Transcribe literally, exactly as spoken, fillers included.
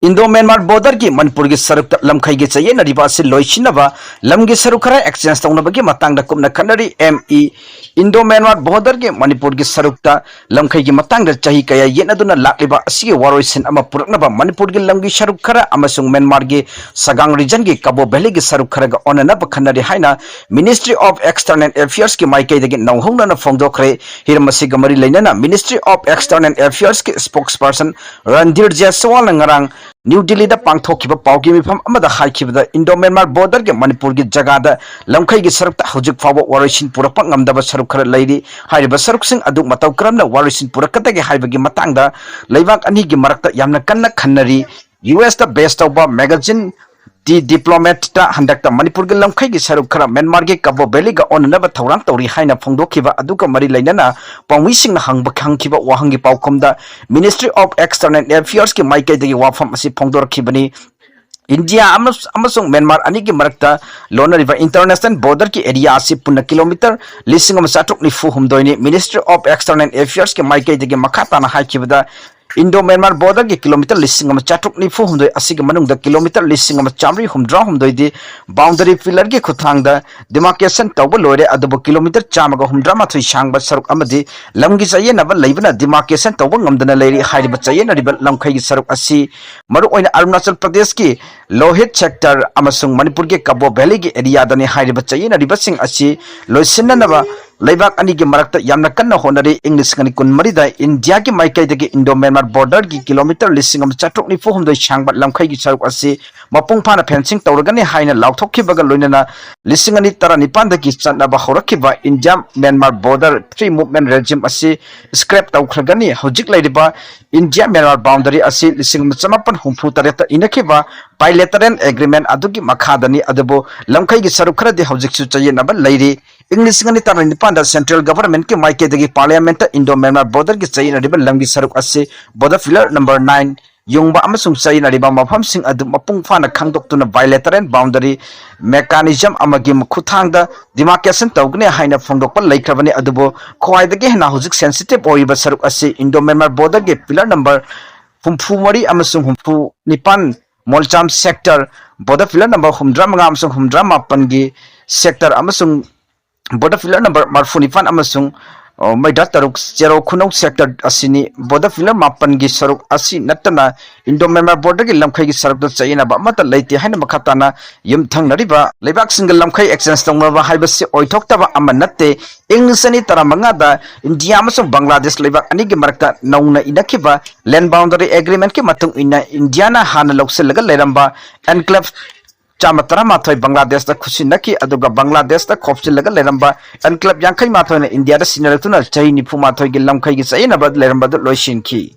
Indo-Myanmar borderꯒꯤ ꯃꯅꯤꯄꯨꯔꯒꯤ ꯁꯔꯨꯛꯇ ꯂꯝꯈꯩꯒꯤ ꯆꯌꯦꯠꯅꯔꯤꯕ ꯑꯁꯤ ꯂꯣꯏꯁꯤꯟꯅꯕ ꯂꯝꯒꯤ ꯁꯔꯨꯛ ꯈꯔ exchange ꯇꯧꯅꯕꯒꯤ ꯃꯇꯥꯡꯗ ꯀꯨꯞꯅ ꯈꯟꯅꯔꯤ꯫ ME Indo-Myanmar borderꯒꯤ ꯃꯅꯤꯄꯨꯔꯒꯤ ꯁꯔꯨꯛꯇ ꯂꯝꯈꯩꯒꯤ ꯃꯇꯥꯡꯗ ꯆꯍꯤ ꯀꯌꯥ ꯌꯦꯠꯅꯗꯨꯅ ꯂꯥꯛꯂꯤꯕ ꯑꯁꯤꯒꯤ ꯋꯥꯔꯣꯏꯁꯤꯟ ꯑꯃ ꯄꯨꯔꯛꯅꯕ ꯃꯅꯤꯄꯨꯔꯒꯤ ꯂꯝꯒꯤ ꯁꯔꯨꯛ ꯈꯔ ꯑꯃꯁꯨꯡ ꯃ꯭ꯌꯥꯟꯃꯥꯔꯒꯤ ꯁꯒꯥꯡ regionꯒꯤ ꯀꯕꯣ valleyꯒꯤ ꯁꯔꯨꯛ ꯈꯔꯒ ꯑꯣꯟꯅꯅꯕ ꯈꯟꯅꯔꯤ ꯍꯥꯏꯅ Ministry of External Affairsꯀꯤ ꯃꯥꯏꯀꯩꯗꯒꯤ ꯅꯧꯍꯧꯅꯅ ꯐꯣꯡꯗꯣꯛꯈ꯭ꯔꯦ꯫ ꯍꯤꯔꯝ ꯑꯁꯤꯒ ꯃꯔꯤ ꯂꯩꯅꯅ Ministry of External Affairsꯀꯤ spokesperson Randhir ꯖꯦꯁꯋꯥꯜꯅ ꯉꯔꯥꯡ ꯅ꯭ꯌꯨ ꯗꯤꯜꯂꯤꯗ ꯄꯥꯡꯊꯣꯛꯈꯤꯕ ꯄꯥꯎꯒꯤ ꯃꯤꯐꯝ ꯑꯃꯗ ꯍꯥꯏꯈꯤꯕꯗ, Indo-Myanmar borderꯒꯤ ꯃꯅꯤꯄꯨꯔꯒꯤ ꯖꯒꯥꯗ ꯂꯝꯈꯩꯒꯤ ꯁꯔꯨꯛꯇ ꯍꯧꯖꯤꯛ ꯐꯥꯎꯕ ꯋꯥꯔꯣꯏꯁꯤꯟ ꯄꯨꯔꯛꯄ ꯉꯝꯗꯕ ꯁꯔꯨꯛ ꯈꯔ ꯂꯩꯔꯤ꯫ ꯍꯥꯏꯔꯤꯕ ꯁꯔꯨꯛꯁꯤꯡ ꯑꯗꯨ ꯃꯇꯧ ꯀꯔꯝꯅ ꯋꯥꯔꯣꯏꯁꯤꯟ ꯄꯨꯔꯛꯀꯗꯒꯦ ꯍꯥꯏꯕꯒꯤ ꯃꯇꯥꯡꯗ ꯂꯩꯕꯥꯛ ꯑꯅꯤꯒꯤ ꯃꯔꯛꯇ ꯌꯥꯝꯅ ꯀꯟꯅ ꯈꯟꯅꯔꯤ꯫ USꯇ base ꯇꯧꯕ magazine The Diplomatꯇ ꯍꯟꯗꯛꯇ ꯃꯅꯤꯄꯨꯔꯒꯤ ꯂꯝꯈꯩꯒꯤ ꯁꯔꯨꯛ ꯈꯔ ꯃ꯭ꯌꯥꯟꯃꯥꯔꯒꯤ ꯀꯕꯣ valleyꯒ ꯑꯣꯟꯅꯅꯕ ꯊꯧꯔꯥꯡ ꯇꯧꯔꯤ ꯍꯥꯏꯅ ꯐꯣꯡꯗꯣꯛꯈꯤꯕ ꯑꯗꯨꯒ ꯃꯔꯤ ꯂꯩꯅꯅ ꯄꯥꯎꯃꯤꯁꯤꯡꯅ ꯍꯪꯕ, ꯍꯪꯈꯤꯕ ꯋꯥꯍꯪꯒꯤ ꯄꯥꯎꯈꯨꯝꯗ Ministry of External Affairsꯀꯤ ꯃꯥꯏꯀꯩꯗꯒꯤ ꯋꯥꯐꯝ ꯑꯁꯤ ꯐꯣꯡꯗꯣꯔꯛꯈꯤꯕꯅꯤ꯫ ꯏꯟꯗꯤꯌꯥ ꯑꯃ-, ꯑꯃꯁꯨꯡ ꯃ꯭ꯌꯥꯟꯃꯥꯔ ꯑꯅꯤꯒꯤ ꯃꯔꯛꯇ ꯂꯣꯟꯅꯔꯤꯕ international borderꯒꯤ area ꯑꯁꯤ ꯄꯨꯟꯅ kilometre ꯂꯤꯁꯤꯡ ꯑꯃ ꯆꯥꯇ꯭ꯔꯨꯛ ꯅꯤꯐꯨ ꯍꯨꯝꯗꯣꯏꯅꯤ꯫ Ministry of External Affairsꯀꯤ ꯃꯥꯏꯀꯩꯗꯒꯤ ꯃꯈꯥ ꯇꯥꯅ ꯍꯥꯏꯈꯤꯕꯗ, Indo-Myanmar borderꯒꯤ kilometre ꯂꯤꯁꯤꯡ ꯑꯃ ꯆꯥꯇ꯭ꯔꯨꯛ ꯅꯤꯐꯨ ꯍꯨꯝꯗꯣꯏ ꯑꯁꯤꯒꯤ ꯃꯅꯨꯡꯗ kilometre ꯂꯤꯁꯤꯡ ꯑꯃ ꯆꯥꯃꯔꯤ ꯍꯨꯝꯗ꯭ꯔꯥ ꯍꯨꯝꯗꯣꯏꯗꯤ boundary pillarꯒꯤ ꯈꯨꯠꯊꯥꯡꯗ demarcation ꯇꯧꯕ ꯂꯣꯏꯔꯦ, ꯑꯗꯨꯕꯨ kilometre ꯆꯥꯝꯃꯒ ꯍꯨꯝꯗ꯭ꯔꯥ ꯃꯥꯊꯣꯏ ꯁꯥꯡꯕ ꯁꯔꯨꯛ ꯑꯃꯗꯤ ꯂꯝꯒꯤ ꯆꯌꯦꯠꯅꯕ ꯂꯩꯕꯅ demarcation ꯇꯧꯕ ꯉꯝꯗꯅ ꯂꯩꯔꯤ꯫ ꯍꯥꯏꯔꯤꯕ ꯆꯌꯦꯠꯅꯔꯤꯕ ꯂꯝꯈꯩꯒꯤ ꯁꯔꯨꯛ ꯑꯁꯤ ꯃꯔꯨꯑꯣꯏꯅ ꯑꯔꯨꯅꯥꯆꯜ ꯄ꯭ꯔꯗꯦꯁꯀꯤ ꯂꯣꯍꯤꯠ sector ꯑꯃꯁꯨꯡ ꯃꯅꯤꯄꯨꯔꯒꯤ ꯀꯕꯣ valleyꯒꯤ areaꯗꯅꯤ꯫ ꯍꯥꯏꯔꯤꯕ ꯆꯌꯦꯠꯅꯔꯤꯕꯁꯤꯡ ꯑꯁꯤ ꯂꯣꯏꯁꯤꯟꯅꯅꯕ ꯂꯩꯕꯥꯛ ꯑꯅꯤꯒꯤ ꯃꯔꯛꯇ ꯌꯥꯝꯅ ꯀꯟꯅ ꯍꯣꯠꯅꯔꯤ꯫ ꯏꯪ ꯂꯤꯁꯤꯡ ꯑꯅꯤ ꯀꯨꯟꯃꯔꯤꯗ ꯏꯟꯗꯤꯌꯥꯒꯤ ꯃꯥꯏꯀꯩꯗꯒꯤ Indo-Myanmar borderꯒꯤ kilometre ꯂꯤꯁꯤꯡ ꯑꯃ ꯆꯥꯇ꯭ꯔꯨꯛ ꯅꯤꯐꯨ ꯍꯨꯝꯗꯣꯏ ꯁꯥꯡꯕ ꯂꯝꯈꯩꯒꯤ ꯁꯔꯨꯛ ꯑꯁꯤ ꯃꯄꯨꯡ ꯐꯥꯅ fencing ꯇꯧꯔꯒꯅꯤ ꯍꯥꯏꯅ ꯂꯥꯎꯊꯣꯛꯈꯤꯕꯒ ꯂꯣꯏꯅꯅ, ꯂꯤꯁꯤꯡ ꯑꯅꯤ ꯇꯔꯥꯅꯤꯄꯥꯟꯗꯒꯤ ꯆꯠꯅꯕ ꯍꯧꯔꯛꯈꯤꯕ India-Myanmar Border Free Movement Regime ꯑꯁꯤ scrap ꯇꯧꯈ꯭ꯔꯒꯅꯤ꯫ ꯍꯧꯖꯤꯛ ꯂꯩꯔꯤꯕ India-Myanmar boundary ꯑꯁꯤ ꯂꯤꯁꯤꯡ ꯑꯃ ꯆꯃꯥꯄꯟ ꯍꯨꯝꯐꯨ ꯇꯔꯦꯠꯇ ꯏꯅꯈꯤꯕ bilateral agreement ꯑꯗꯨꯒꯤ ꯃꯈꯥꯗꯅꯤ, ꯑꯗꯨꯕꯨ ꯂꯝꯈꯩꯒꯤ ꯁꯔꯨꯛ ꯈꯔꯗꯤ ꯍꯧꯖꯤꯛꯁꯨ ꯆꯌꯦꯠꯅꯕ ꯂꯩꯔꯤ꯫ ꯏꯪ ꯂꯤꯁꯤꯡ ꯑꯅꯤ ꯇꯔꯥꯅꯤꯄꯥꯟꯗ central governmentꯀꯤ ꯃꯥꯏꯀꯩꯗꯒꯤ parliamentꯇ Indo-Myanmar borderꯒꯤ ꯆꯌꯦꯠꯅꯔꯤꯕ ꯂꯝꯒꯤ ꯁꯔꯨꯛ ꯑꯁꯤ border pillar number nine ꯌꯨꯡꯕ ꯑꯃꯁꯨꯡ ꯆꯌꯦꯠꯅꯔꯤꯕ ꯃꯐꯝꯁꯤꯡ ꯑꯗꯨ ꯃꯄꯨꯡ ꯐꯥꯅ ꯈꯪꯗꯣꯛꯇꯨꯅ bilateral boundary mechanism ꯑꯃꯒꯤ ꯈꯨꯠꯊꯥꯡꯗ demarcation ꯇꯧꯒꯅꯤ ꯍꯥꯏꯅ ꯐꯣꯡꯗꯣꯛꯄ ꯂꯩꯈ꯭ꯔꯕꯅꯤ꯫ ꯑꯗꯨꯕꯨ ꯈ꯭ꯋꯥꯏꯗꯒꯤ ꯍꯦꯟꯅ ꯍꯧꯖꯤꯛ sensitive ꯑꯣꯏꯔꯤꯕ ꯁꯔꯨꯛ ꯑꯁꯤ Indo-Myanmar borderꯒꯤ pillar number ꯍꯨꯝꯐꯨ ꯃꯔꯤ ꯑꯃꯁꯨꯡ ꯍꯨꯝꯐꯨ ꯅꯤꯄꯥꯟ ꯃꯣꯜꯆꯥꯝ sector, border pillar number ꯍꯨꯝꯗ꯭ꯔꯥ ꯃꯉꯥ ꯑꯃꯁꯨꯡ ꯍꯨꯝꯗ꯭ꯔꯥ ꯃꯥꯄꯟꯒꯤ sector ꯑꯃꯁꯨꯡ border pillar number ꯃꯔꯐꯨ ꯅꯤꯄꯥꯟ ꯑꯃꯁꯨꯡ, ꯑ, ꯃꯩꯗ꯭ꯔꯥ ꯇꯔꯨꯛ ꯆꯦꯔꯧ ꯈꯨꯅꯧ sector ꯑꯁꯤꯅꯤ꯫ Border pillar ꯃꯥꯄꯟꯒꯤ ꯁꯔꯨꯛ ꯑꯁꯤ ꯅꯠꯇꯅ Indo Myanmar borderꯒꯤ ꯂꯝꯈꯩꯒꯤ ꯁꯔꯨꯛꯇ ꯆꯌꯦꯠꯅꯕ ꯑꯃꯠꯇ ꯂꯩꯇꯦ ꯍꯥꯏꯅ ꯃꯈꯥ ꯇꯥꯅ ꯌꯨꯝꯊꯪꯅꯔꯤꯕ ꯂꯩꯕꯥꯛꯁꯤꯡꯒ ꯂꯝꯈꯩ exchange ꯇꯧꯅꯕ ꯍꯥꯏꯕꯁꯤ ꯑꯣꯏꯊꯣꯛꯇꯕ ꯑꯃ ꯅꯠꯇꯦ꯫ ꯏꯪ ꯂꯤꯁꯤꯡ ꯑꯅꯤ ꯇꯔꯥꯃꯉꯥꯗ ꯏꯟꯗꯤꯌꯥ ꯑꯃꯁꯨꯡ ꯕꯪꯒ꯭ꯂꯥꯗꯦꯁ ꯂꯩꯕꯥꯛ ꯑꯅꯤꯒꯤ ꯃꯔꯛꯇ ꯅꯧꯅ ꯏꯅꯈꯤꯕ land boundary agreementꯀꯤ ꯃꯇꯨꯡ ꯏꯟꯅ ꯏꯟꯗꯤꯌꯥꯅ ꯍꯥꯟꯅ ꯂꯧꯁꯤꯜꯂꯒ ꯂꯩꯔꯝꯕ enclave ꯆꯥꯝꯃ ꯇꯔꯥꯃꯥꯊꯣꯏ ꯕꯪꯒ꯭ꯂꯥꯗꯦꯁꯇ ꯈꯨꯠꯁꯤꯟꯅꯈꯤ, ꯑꯗꯨꯒ ꯕꯪꯒ꯭ꯂꯥꯗꯦꯁꯇ ꯈꯣꯞꯆꯤꯜꯂꯒ ꯂꯩꯔꯝꯕ enclave ꯌꯥꯡꯈꯩ ꯃꯥꯊꯣꯏꯅ ꯏꯟꯗꯤꯌꯥꯗ ꯁꯤꯟꯅꯔꯛꯇꯨꯅ ꯆꯍꯤ ꯅꯤꯐꯨ ꯃꯥꯊꯣꯏꯒꯤ ꯂꯝꯈꯩꯒꯤ ꯆꯌꯦꯠꯅꯕ ꯂꯩꯔꯝꯕꯗꯨ ꯂꯣꯏꯁꯤꯟꯈꯤ꯫